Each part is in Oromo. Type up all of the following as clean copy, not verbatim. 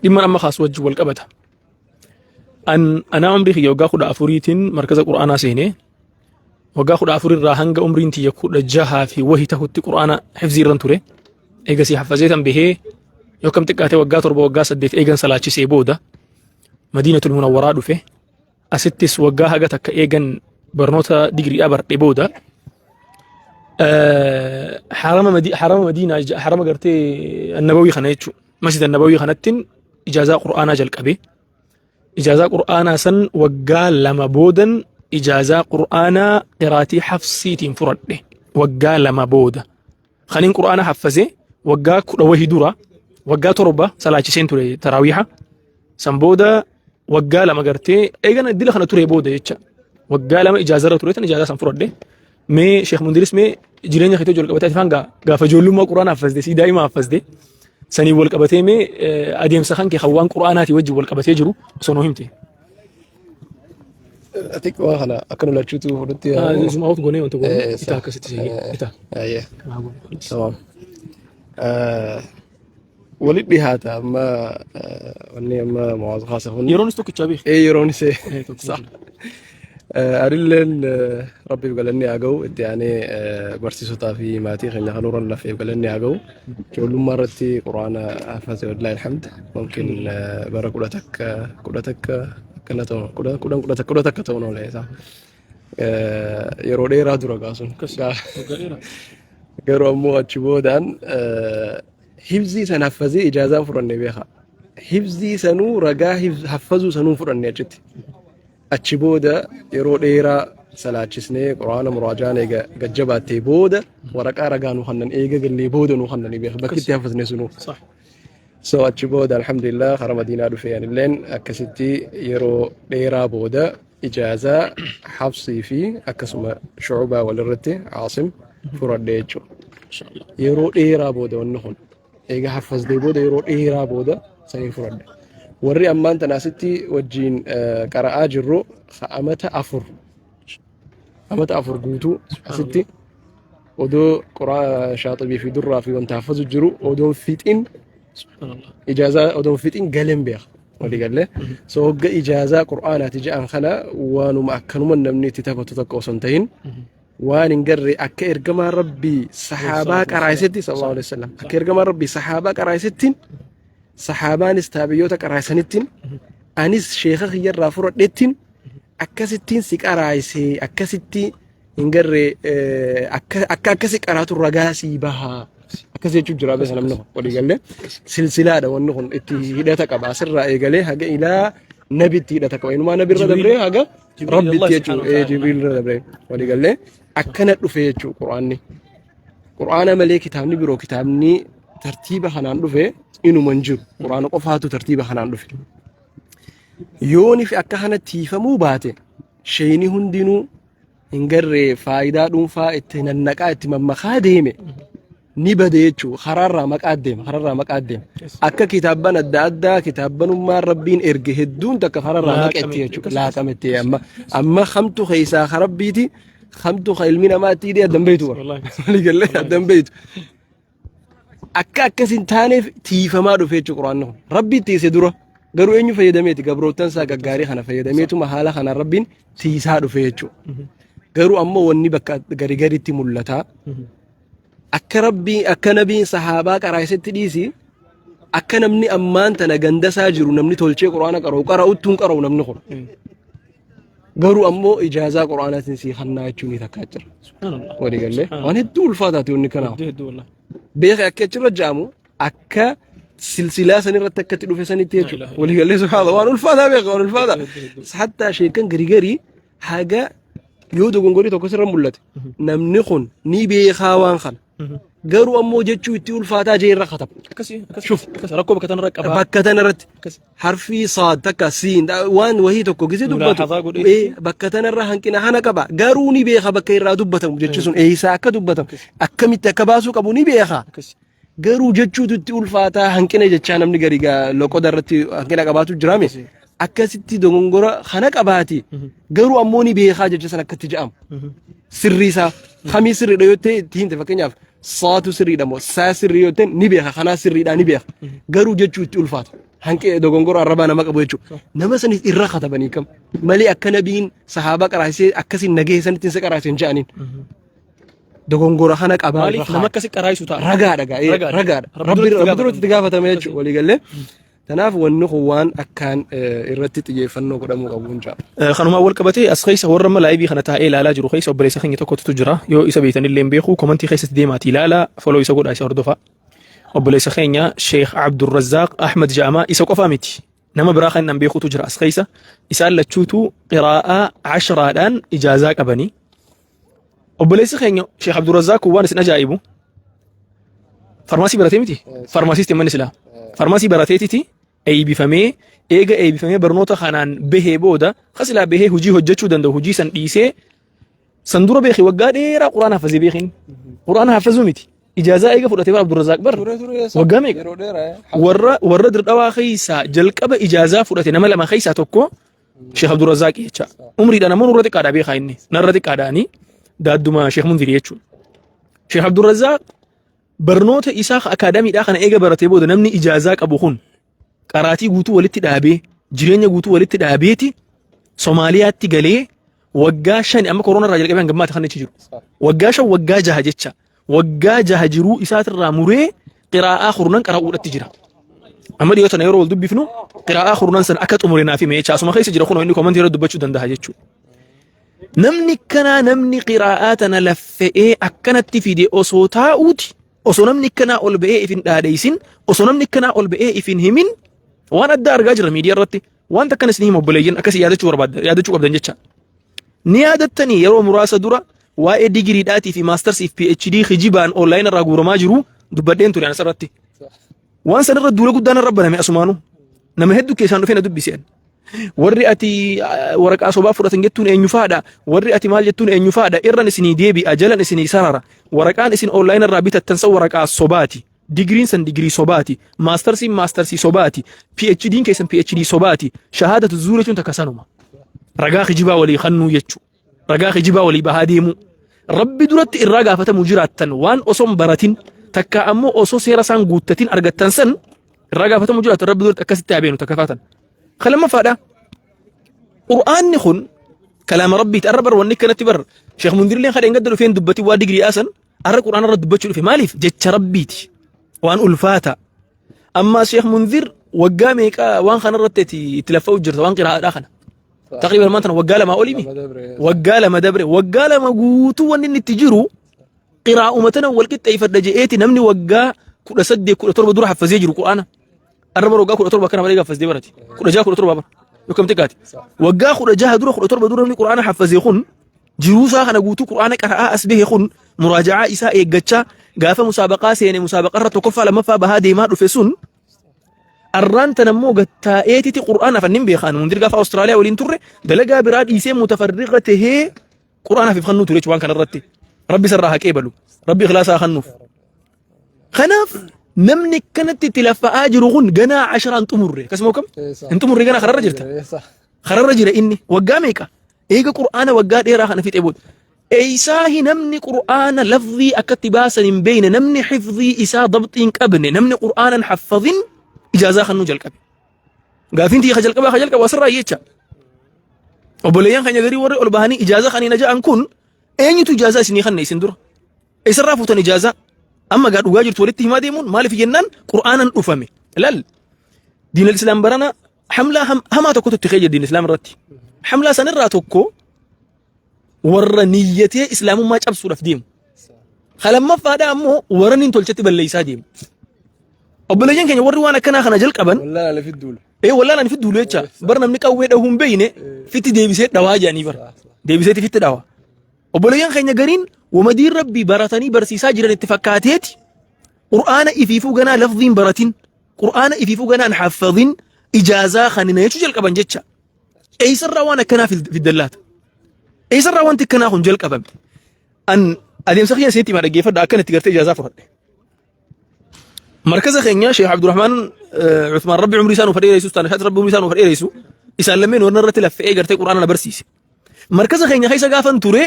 Dhimma amma kaasu wajjin wal qabata. An anaa umrii kiyya waggaa 14tiin markaza qur'aanaa seenee waggaa 14 irraa hanga umriin tiyya 16 fi wahi tahutti qur'aana hifzii irran ture. Eegasii haffazee tan bahee yoo kam xiqqaate waggaa 7 waggaa 8 eegan salaachisee booda Madiinatul Munawwaraa dhufe. Asittis waggaa haga takka eegan barnoota digriidhaa baradhe booda harama harama Madiinaa harama gartee Annabawii kana jechuudha. Masjid Annabawii kanattiin ijaazaa Qur'aanaa jalqabe. Ijaazaa Qur'aanaa san waggaa 2 boodan ijaazaa Qur'aanaa qiraatii hafsiitiin furadhe. Waggaa 2 booda. Kaniin Qur'aana haffazee waggaa kudha wahii dura waggaa 7 salaachiseen ture taraawiiha. San booda waggaa 2 gartee eegana dila kana ture booda jecha waggaa 2 ijaazarra ture tan ijaazaa san furadhe. Mee Sheekh Mundiris mee jireenya keetii wal qabatee ati hanga gaafa ijoollummaa Qur'aana haffazde sii daa'ima haffazde sanii wal qabatee mee adeemsa kan kee kan waan Qur'aanaatii wajjin wal qabatee jiru osoo nuu himte. Ati waa kana akka nu lachuutu fudhutti. Zoom out goonee wanta goonee itaa akkasitti seeyee itaa. Ayyee. Tamam. Walitti dhihaata amma wanni amma Mu'aaz haasa'uun. Yeroonis tokkichaa beeku. Ee yeroonis sa'a. Anilleen rabbiif galanni haa ga'u itti aanee barsiisotaa fi maatii keenya kan horan lafeef galanni haa ga'u. Ijoollummaa irratti quraana hafaze wallahi alhamd mumkin bara 11 11 akkana ta'u 10 10 11 11 ta'uun oolee isaa. Yeroo dheeraa dura gaasun. Garuu ammoo achi boodaan hifzii san haffazee ijaazaan fudhanne beeka. Hifzii sanuu ragaa haffazuu sanuu fudhanne achitti. Achi booda yeroo dheeraa salaachisnee quraana muraajaan eega gajjabaattee booda waraqaa ragaa nu kannan eega gallee booda nu kannanii beeka bakki itti haffazne sunuu. So achi booda alhamdulillah karaa Madiinaa dhufee anilleen akkasitti yeroo dheeraa booda ijaazaa Hafsii fi akkasuma Shucubaa walirratti Aasim furadhe jechuudha. Yeroo dheeraa booda wanni kun eega haffazdee booda yeroo dheeraa booda saniin furadhe. Warri ammaan tana asitti wajjiin qara'aa jirru amata 4 amata 4 guutuu asitti odoo qoraa shaaxibii fi durraa fi wanta haffazu jiru odoon fixin ijaazaa odoon fixin galeen beeka. Walii galee. So hogga ijaazaa qur'aanaati jedhan kana waanuma akkanuma namni itti taphatu tokko osoo hin ta'in waan hin garre akka ergamaan rabbii sahaabaa qaraa'isetti sallallahu alaihi wasallam akka ergamaan rabbii sahaabaa qaraa'isettiin sahaabaanis taabiyyoota qaraa'isanittiin anis sheeka kiyyarraa fudhadhettiin akkasittiin si qaraa'isee akkasitti hin garre akka akka akkasi qaraatu ragaa sii bahaa akkas jechuun jira beesa namni kun walii galee silsilaadha wanni kun itti hidhata qaba asirraa eegalee haga ilaa nabitti hidhata qaba inumaa nabirra dabree haga Rabbitti jechuudha. Ee Jibriil irra dabre walii gallee akkana dhufe jechuudha Qur'aanni. Qur'aana malee kitaabni biroo kitaabni tartiiba kanaan dhufe inuma hin jiru. Qur'aana qofaatu tartiiba kanaan dhufe. Yooni fi akka kana tiifamuu baate sheeyni hundinuu hin garree faayidaa dhuunfaa itti nannaqaa itti mammakaa deeme ni bade jechuudha. Karaarraa maqaa deema. Karaarraa maqaa deema. Akka kitaabban adda addaa kitaabbanummaan rabbiin erge hedduun takka karaarraa maqetti jechuudha. Laaqametti amma amma kamtu keessaa ka rabbiiti kamtu ka ilmi namaa itti hidhee addan beeytu. Walii galee addan beeytu. Akka akkas hin taaneef tiifamaa dhufe jechuudha quraanni kun. Rabbi tiise dura garuu eenyu fayyadameeti gabroottan isaa gaggaarii kana fayyadameetuma haala kanaan rabbiin tiisaa dhufe jechuudha. Garuu ammoo wanni bakka gari garitti mul'ata. Akka rabbii akka nabiin sahaabaa qaraa'isetti dhiisi akka namni ammaan tana gandasaa jiru namni tolchee quraana qara'u qara'uttu hin qara'u namni kun. Garuu ammoo ijaazaa quraanaatiin sii kannaa jechuun ni takkaa jira. Walii gallee waan hedduu ulfaataati wanni kanaa. Beeka akka achirra ja'amu akka silsilaa san irratti akka itti dhufe sanitti jechuudha. Walii gallee subhaana waan ulfaataa beeka waan ulfaataa. Hattaa sheekan garii garii haga yoo dogongorii tokko sirra mul'ate namni kun ni beekaa waan kana. Garuu ammoo jechuu itti ulfaataa jee irra kataba. Akkasii akkasii. Shuf akkas rakkoo bakka tanarra qaba. Bakka tanarratti harfii saad takka siin waan wahii tokko gisee dubbatu Mulaaxazaa godhee. bakka tanarra hanqina kana qaba. Garuu ni beeka bakka irraa dubbatamu jechi sun eessaa akka dubbatamu akkamitti akka baasuu qabu ni beeka. Akkasii. Garuu jechuutu itti ulfaataa hanqina jechaa namni gari gaa loqoda irratti hanqina qabaatu jiraame. Akkasitti dogongora kana qabaati. Garuu ammoo ni beekaa jecha san akkatti jedhamu. Sirrii isaa kamii sirriidha yoo ta'e itti himte fakkeenyaaf saatu sirriidha moo saa sirrii yoo ta'e ni beeka kanaa sirriidha ni beeka. Garuu jechuu itti ulfaata. Hanqee dogongora arrabaa nama qabu jechuudha. Nama sanis irra katabanii kam malee akka nabiin sahaabaa qaraasisee akkasiin nagahee sanitti isa qaraasise hin ja'aniin. Dogongora kana qabaa irra Maaliif nama akkasi qaraayisu ta'a? Ragaadha gaa, Ragaadha. ragaadha. Rabbi Rabbi duratti rabbi duratti itti gaafatame jechuudha walii galee. Kanaaf wanni kun waan akkaan irratti xiyyeeffannoo godhamuu qabu hin jaa. Kanumaan wal qabatee as keessa warra amma live kana taa'ee ilaalaa jiru keessa obboleessa keenya tokkotu jira. Yoo isa beektanillee hin beeku comment keessatti deemaatii ilaalaa follow isa godhaa isa hordofaa. Obboleessa keenya Sheekh Abdurrazzaaq Ahmad Ja'amaa isa qofaa miti. Nama biraa kan nan beekutu jira as keessa. Isaan lachuutu qiraa'aa ashraadhaan ijaazaa qabanii. Obboleessi keenya Sheekh Abdurrazzaaq kun waan isin ajaa'ibu farmaasii baratee miti? Farmaasiisti manni silaa. Farmaasii barateetiti eeybifamee eega eeybifamee barnoota kanaan bahee booda kasilaa bahee hojii hojjechuu danda'u hojii san dhiisee san dura beeki waggaa dheeraa quraana hafazee beekin. Quraana hafazuu miti. Ijaazaa eega fudhatee bara Abdurrazzaaq bar waggaa meeqa? Warra dirdhawaa keessaa jalqaba ijaazaa fudhate nama lama keessaa tokko Sheekh Abdurrazzaaq jecha. Umriidhaan ammoo nurra xiqqaadha beekaa inni. Narra xiqqaadhaani daadduma Sheekh Munzirii jechuudha. Sheekh Abdurrazzaaq barnoota isaa akaadaamiidhaa kana eega baratee booda namni ijaazaa qabu kun qaraatii guutuu walitti dhaabee jireenya guutuu walitti dhaabeeti Somaaliyaatti galee waggaa 5 amma koronaa irraa jalqabee hanga ammaatti kan achi jiru. Waggaa 5 waggaa 6 jecha waggaa 6 jiruu isaatirraa muree qiraa'aa kurnan qara'uudhatti jira. Amma dhiyoo tana yeroo wal dubbifnu qiraa'aa kurnan san akka xumure naaf hime jecha asuma keessa jira kunoo inni comment irra dubbachuu danda'a jechuudha. Namni kanaa namni qiraa'aa tana laffe'ee akkanatti fide osoo taa'uuti osoo namni kanaa ol ba'ee if hin dhaadheessin osoo namni kanaa ol ba'ee if hin himin waan addaa argaa jira miidiyaa irratti. Wanta akkana isin hima obboleeyyan akkasii yaadachuu barbaadda yaadachuu qabdan jecha. Ni yaadattanii yeroo muraasa dura waa'ee digiriidhaatii fi maastarsii fi PhD kijibaan online irraa guuramaa jiru dubbadheen ture asirratti. Waan sanarra duula guddaan irra baname asumaanuu. Nama hedduu keessaan dhufee na dubbise. Warri ati waraqaa sobaa fudhatan jettuun eenyu faadha? Warri ati maal jettuun eenyu faadha? Irran isinii deebi'a jalan isinii sarara. Waraqaan isin online irraa bitattan san waraqaa sobaati. Digiriin san digirii sobaati. Maastarsiin maastarsii sobaati. PhD'n keessan PhD sobaati. Shahaadatu zuur jechuun takka sanuma. Ragaa kijibaa walii kannuu jechuu. Ragaa kijibaa walii bahaa deemuu. Rabbi duratti irraa gaafatamuu jiraattan waan osoo hin baratin takka ammoo osoo seera isaan guuttatin argattan san irraa gaafatamuu jiraattan Rabbi duratti akkasitti haa beenu takka faatan. Ka lammaffaadha. Qur'aanni kun kalaama Rabbiiti. Arra bar wanni akkanatti bar Sheekh Mundirilleen kadheen gadda dhufeen dubbatin waa digiriidhaa san Arra Qur'aana irra dubbachuu dhufe maaliif? Jecha Rabbiiti. Waan ulfaata. Amma Sheekh Munzir waggaa meeqa waan kana irratti ati itti laffa'u jirta waan qiraa'aadhaa kana. Taqriiban maanta waggaa 2 olii mi? Waggaa 2 dabre. Waggaa 2 guutuu wanni inni itti jiru qiraa'uma tana wal qixxeeffadha je'eeti namni waggaa 18 17 dura haffazee jiru Qur'aana. Arra bara waggaa 17 akkana malee haffazee barate. 16 17 bara. Yookaan xiqqaati. Waggaa 16 dura 17 dura namni Qur'aana haffazee kun jiruu isaa kana guutuu Qur'aana qara'aa as bahe kun muraaja'aa isaa eeggachaa gaafa musaabaqaa seene musaabaqarra tokkoffaa lammaffaa bahaa deemaa dhufe sun arraan tan ammoo gattaa'eetiti Qur'aana afan nin beekaan mundir gaafa Awustiraaliyaa waliin turre dalagaa biraa dhiisee mutafarriqa tahee Qur'aana afiif kannuu ture jechuudha waan kanarratti rabbi isarraa haa qeebalu rabbi ikhlaasaa haa kennuuf. Kanaaf namni akkanatti itti laffa'aa jiru kun ganaa asharaan xumurre akkasuma kam hin xumurre ganaa kararra jirta. Kararra jira inni waggaa meeqa? Eega Qur'aana waggaa dheeraa kana fixee booda. Eeysaahi namni Qur'aana lafzii akkatti baasan hin beeyne namni hifzii isaa dabxii hin qabne namni Qur'aana hin haffazin ijaazaa kannuu jalqabe. Gaafiin tiyya ka jalqabaa ka jalqabu asirraa jecha. Obboleeyyan keenya garii warri ol bahanii ijaazaa kaniina ja'an kun eenyutu ijaazaa isinii kanne isin dura? Eessarraa fuutan ijaazaa? Amma gaa dhugaa jirtu walitti himaa deemuun maaliif jennaan Qur'aanan dhufame. Laal diinal islaam barana hamlaa hamaa tokkotu itti ka'e diin islaam irratti. Hamlaa sanirraa tokko warra niyyatee islaamummaa cabsuudhaaf deemu. Ka lammaffaadhaa ammoo warra niin tolchetti balleessaa deemu. Obboleeyyan keenya warri waan akkanaa kana jalqaban Wallaan ala fidduula. Ee wallaan ani fidduulu jecha bar namni qawwee dhahuu hin beeyne fitti deebisee dhawaa jedhanii bar deebiseeti fitti dhawa. Obboleeyyan keenya gariin wamadiin rabbii baratanii barsiisaa jiran itti fakkaateeti qur'aana ifiifuu ganaa lafziin baratin qur'aana ifiifuu ganaa hin haffazin ijaazaa kanina jechuu jalqaban jecha. Eessarraa waan akkanaa fiddan laata? Eessarraa wanti akkanaa kun jalqabame? An adeemsa kiyya isinitti himaa dhaggeeffadha akkan itti gartee ijaazaa fudhadhe. Markaza keenya Sheekh Abdurrahmaan Uthmaan Rabbi umrii isaa nuuf dheeressu taana Shaati Rabbi umrii isaa nuuf dheeressu isaan lameen warra irratti laffe'ee gartee Qur'aana na barsiise. Markaza keenya keessa gaafan ture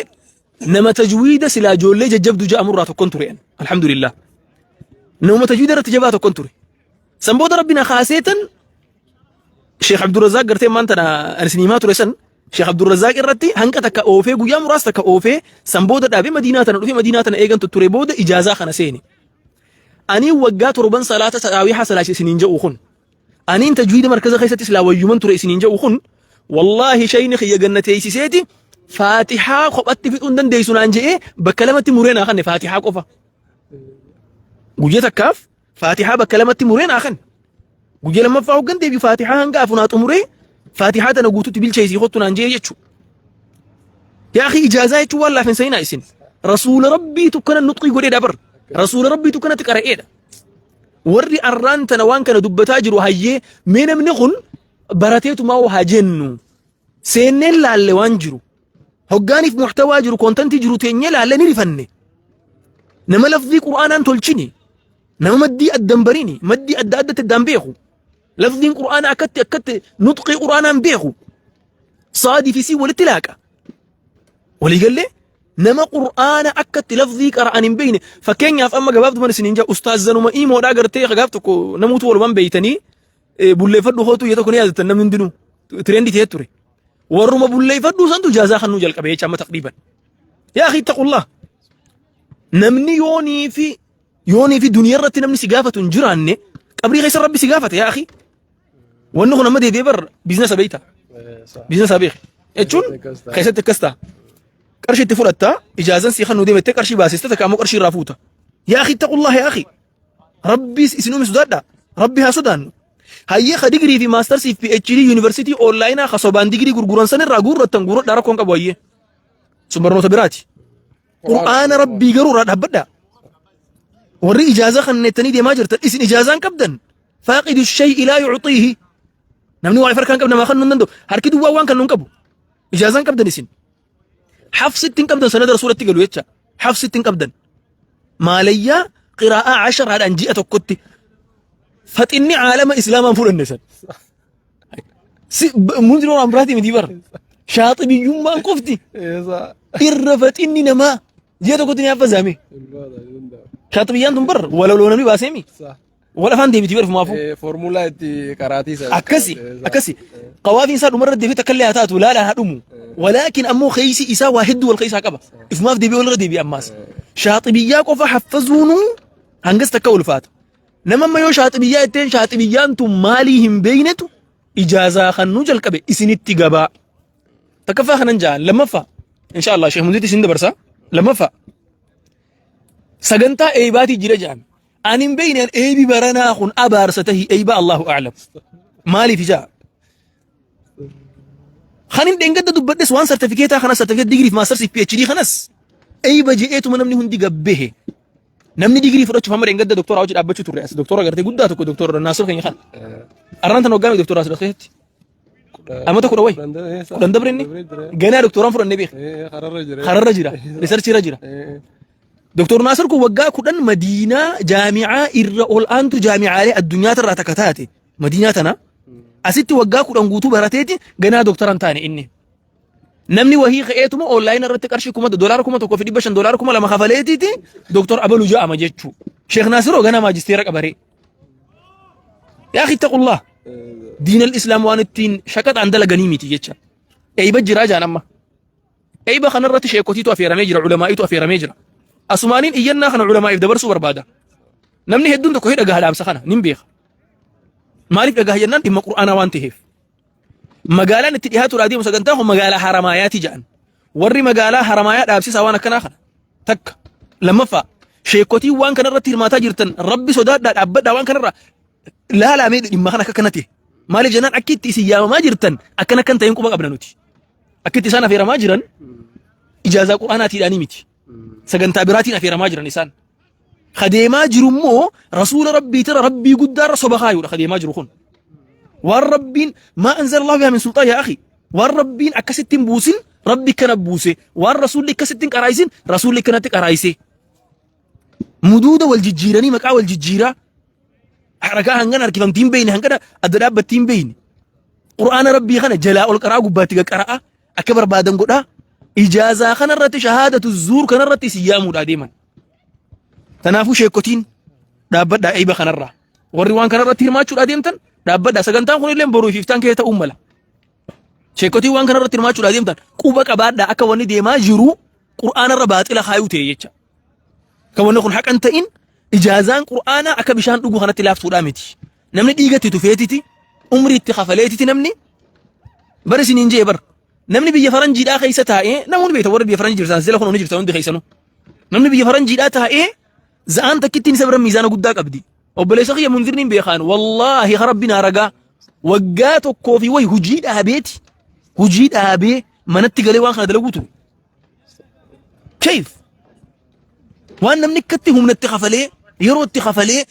nama tajwiida silaa ijoollee jajjabdu ja'amurraa tokkon ture alhamdulillah. Nama tajwiida irratti jabaa tokkon ture. San booda Rabbi na kaaseetan Sheekh Abdurrazaaq gartee maan tana ani isin himaa ture san Sheekh Abdurrazaaq irratti hanqa takka oofee guyyaa muraasa takka oofee san booda dhaabee Madiinaa tana dhufee Madiinaa tana eegan tutture booda ijaazaa kana seene. Ani waggaa torban salaata taraawiihaa salaase isiniin jedhu kun aniin tajwiida markaza keessatti silaa wayyuman ture isiniin jedhu kun wallaahi shayni kiyya ganna teessiseeti faatihaa kophatti fixuu hin dandeessu naan je'ee bakka lamatti muree naa kanne faatihaa qofa. Guyya takkaaf faatihaa bakka lamatti muree naa kanne. Guyya lammaffaa hoggan deebi'u faatihaa hanga afu naa xumuree faatihaa tana guututti bilcheessii kottu naan je'ee jechuudha. Yaa akhi ijaazaa jechuun waan laafin seenaa isin. Rasuula Rabbiitu kana nuxqii godheedha bar. Rasuula Rabbiitu kanatti qara'eedha. Warri arraan tana waan kana dubbataa jiru hayyee mee namni kun barateetumaa haa jennu. Seenneen laalle waan jiru. Hoggaaniif muhtawaa jiru koontantii jiru teenyee laalle ni rifanne. Nama lafzii qur'aanaan tolchini. Nama maddii addan barini. Maddii adda addatti addaan beeku. Lafziin qur'aanaa akkatti akkatti nutqii qur'aanaan beeku. Saadii fi sii walitti laaqa. Waliigallee nama qur'aana akkatti lafzii qara'an hin beekne fakkeenyaaf amma gabaabduman isiniin jaa ustaazanuma iimoodhaa gartee gaaf tokko namuutu walumaan beeytanii bulleeffadhu hootu yoo tokko ni yaadattan namni hundinuu tireendii ta'ee ture. Warruma bulleeffadhuu santu ijaazaa kannuu jalqabe jecha amma taqriiban. Yaa akhi ittaqullah. Namni yoonii fi yoonii fi duniyaa irratti namni si gaafatu hin jiraanne qabrii keessa rabbi si gaafata yaa akhi. Wanni kun amma deebi'ee bar biizinasa beekta. Biizinasa beeki. Jechuun keessatti akkas ta'a. Qarshii itti fudhatta ijaazan sii kan nu deemette qarshii baasiste takka ammoo qarshii irraa fuuta. Yaa akhi ittaqullah yaa akhi. Rabbi isin uume sodaadha. Rabbi haa sodaannu. Hayyee ka digirii fi maastarsii fi PhD yuunivarsiitii onlaayinaa ka sobaan digirii gurguran san irraa guurrattan guurradhaa rakkoon qabu hayyee. Sun barnoota biraati. Qur'aana Rabbii garuu irraa dhaabbadhaa. Warri ijaazaa kanneettanii deemaa jirtan isin ijaazaan qabdan faaqidu shay'i laa yucxiihi. Namni waa if harkaan qabu namaa kennuu hin danda'u. Harki duwwaa waan kennu hin qabu. Ijaazaan qabdan isin. Hafsitti hin qabdan sanada rasuulatti galu jecha. Hafsitti hin qabdan. Maalayyaa qiraa'aa asharaadhaan ji'a tokkotti faxinni caalama islaamaan fudhanne san. Si munziroo waan biraatii miti bara. Shaaxibiyyummaan qofti irra faxinni namaa ji'a tokkotti ni haffazaame. Shaaxibiyyaan tun bar walaloo namni baaseemi. Wal afaan deebiti bar fumaafuu. Foormulaa itti qaraatii sana. Akkasi akkasi qawaafiin isaa dhumarra deebi'ee takka illee haa taatu laalaa haa dhumu. Walaakin ammoo keeysi isaa waa hedduu wal keessaa qaba. Ifumaaf deebi'ee walirra deebi'e ammaas. Shaaxibiyyaa qofa haffazuunuu hangas takka ulfaata. Nama amma yoo shaaxibiyyaa jetteen shaaxibiyyaan tun maalii hin beeynetu ijaazaa kannuu jalqabe isinitti gabaa. Takkaffaa kanan ja'an lammaffaa insha Allah Sheekh Munziitti isin dabarsa lammaffaa sagantaa eeybaatii jira ja'an ani hin beeyne an eeybi baranaa kun abaarsa tahi eeyba Allahu a'lam maaliif ja'a kan hin dheengadda dubbadhes waan sartifikeetaa kanas sartifikeet digirii fi maastarsii fi PhD kanas eeyba je'eetuma namni hundi gabbehe Namni digirii fudhachuuf amma dheengadda doktora hojii dhaabbachuu turre as doktora gartee guddaa tokko doktora Naasir keenya kana. Arraan tan waggaa meeqa doktora Naasir keessatti? Amata kudha wayi. Kudhan dabre inni ganaa doktoraan fudhannee beeka. Kararra jira. Riisarchii irra jira. Doktor Naasir kun waggaa 10 Madiinaa jaami'aa irra ol aantu jaami'aalee addunyaa irraa takka taate Madiinaa tana asitti waggaa 10 guutuu barateeti ganaa doktora hin taane inni. Namni wahii ka'eetuma onlaayina irratti qarshii kuma doolaara 1500 doolaara 2000 kafaleetiiti Dooktor Abalu ja'ama jechuu. Sheekh Naasiroo ganaa maajisteera qabaree. Yaa akhi ittaqullah. Diinal Islaam waan ittiin shaqaxaan dalaganii miti jecha. Eeyba jiraa jaan amma. Eeyba kanarratti sheekotiitu afeeramee jira, ulamaa'iitu afeeramee jira. Asumaaniin iyyannaa kana ulamaa'iif dabarsuu barbaada. Namni hedduun tokko hidha gaha dhaamsa kana nin beeka. Maaliif dhagaha jennaan dhimma Qur'aanaa waan ta'eef. Magaalaan itti dhiyaatuudhaa deemu sagantaa kun magaalaa Haramaayaati jedhan. Warri magaalaa Haramaayaa dhaabsisaa waan akkanaa kana. Takka. Lammaffaa. Sheekotiin waan kanarratti hirmaataa jirtan rabbi sodaadhaa dhaabbadhaa waan kanarraa laalaa mee dhimma kana akka kana ta'e. Maaliif jennaan akki itti isin yaamamaa jirtan akkana kan ta'een quba qabna nuti. Akki itti isaan afeeramaa jiran ijaazaa quraanaatiidhaanii miti. Sagantaa biraatiin afeeramaa jiran isaan. Kadeemaa jiru immoo rasuula rabbiitira rabbii guddaarra soba kaayuudha kadeemaa jiru kun. Waan rabbiin maa anzala bihaa min sulxaan yaa akhi. Waan rabbiin akkasitti hin buusin rabbi kana buuse. Waan rasuulli akkasitti hin qaraayisin rasuulli akkanatti qaraayise. Muduuda wal jijjiiranii maqaa wal jijjiiraa. Harakaa hangana harkifamtii hin beeyne hangana adda dhaabbattii hin beeyne. Qur'aana rabbii kana jalaa ol qaraa gubbaatti qaqqara'a akka barbaadan godhaa. Ijaazaa kanarratti shahaadatu zuur kanarratti isin yaamuudhaa deeman. Tanaafuu sheekotiin dhaabbadhaa eeyba kanarraa. Warri waan kanarratti hirmaachuudhaa deemtan Dhaabbadha sagantaan kun illee boruu fi iftaan keessa ta'uu mala. Sheekotii waan kana irratti hirmaachuudhaa deemtan quba qabaadhaa akka wanni deemaa jiru Qur'aana irra baaxila kaayuu ta'e jecha. Kan wanni kun haqan ta'in ijaazaan Qur'aanaa akka bishaan dhuguu kanatti laaftuudhaa miti. Namni dhiiga itti tufeetiti, umrii itti kafaleetiti namni bar isiniin jee bar. Namni biyya faranjiidhaa keessa taa'ee namoonni beektan warri biyya faranjii jirtan jala kun ni jirtan hundi keessanuu. Namni biyya faranjiidhaa taa'ee za'aan takkittiin isa bira miizaana guddaa qabdi. Obboleessa kiyya munzirni hin beekaan wallaahi ka rabbi naa ragaa waggaa tokkoo fi wayi hujii dhaabeeti hujii dhaabee manatti galee waan kana dalaguu ture. Keef waan namni akkatti humnatti kafalee yeroo itti kafalee.